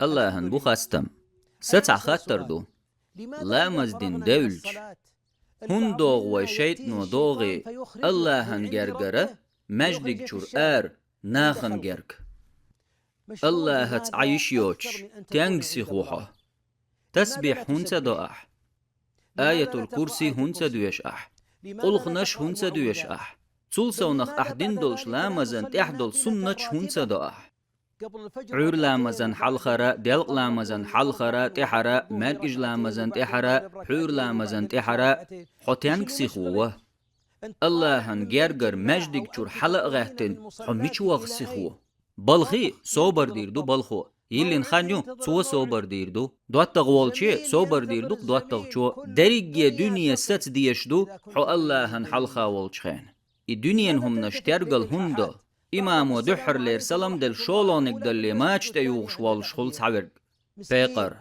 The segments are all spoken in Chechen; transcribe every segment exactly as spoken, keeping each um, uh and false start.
Аллахӏан бу хастам. Са цхьа хаттар ду. Ламаз дин девлча, хӀунда догӀу вай шайтӀано догӀий Аллахӏан гергара маьждиг чура ара нахана герга? Аллахӏаца Ӏа йиш йоцуш, тенга сиха ву хьо. Тасбихь хӀунда ца до ахь? Аятул-Курси хӀунда ца доьшу ахь? Къулханаш хӀунда ца доьшу ахь? Цул совнах ахь дина долчу ламазан тӀехь долу суннаташ хӀунда ца до ахь? Ӏуьйра ламазан хьалхара, делкъа ламазан хьалхара, тӀаьхьара, маьркӀажа ламазан тӀаьхьара, пхьуьйра ламазан тӀаьхьара хьо тенга сиха ву ва? Аллахӏан гергара маьждиг чура хьала а гӀаьттина, хьо мича ваха сиха ву? Балхий, собар дийр ду балхо. Йиллина хан ю, цо собар дийр ду. ДоттагӀа волче собар дийр ду-кх доттагӀчо. Дерриге дуьне саца дезаш ду хьо Аллахӏан хьалха волчу хенахь. И дуьненан хӀуманаш тергал хӀунда до? Имамо дуьххьарлера салам делла шолгӀаниг далале мача тӀе юхуш воллуш хуьлу цхьаверг. Пекъар.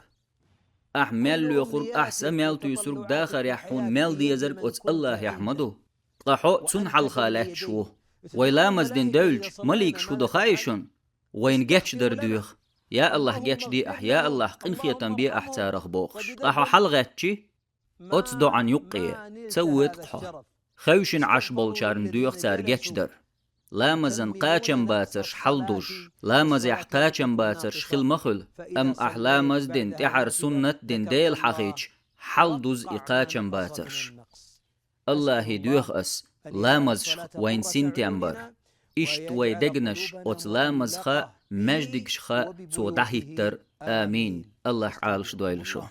Ахь мел лоьхург, ахь са мел туьйсург, дахарехь хьуна мел дезарг оцу Аллахӏехь ма ду. Ткъа хьо цунна хьалха лаьтташ ву. Вай ламаз дин девлча, маликаш хӀун до хаьий шуна? Вайна гечдар доьху. Я Аллахӏ, гечде ахь, я Аллахӏ, къинхетам бе ахь царах бохуш. Ткъа хьо хьалагӀаьттичи, оцу доӀан юккъе ца воьду-кх хьо. Хевшина Ӏаш болчарна доьху цара гечдар. Ламазан кхачамбацарш хьалдузуш, ламазехь кхачамбацарш хила ма хуьлу, амма ахь ламаз дина, тӀаьхьара суннат дина Дела хьахийча, хьалдузу и кхачамбацарш. Аллахӏе доьху ас ламазашха вайна синтем бар. Иштта вай дегнаш оцу ламазаха, маьждигашха цо дӀахӀиттар. Амин. Аллахӏ Ӏалашдойла шу.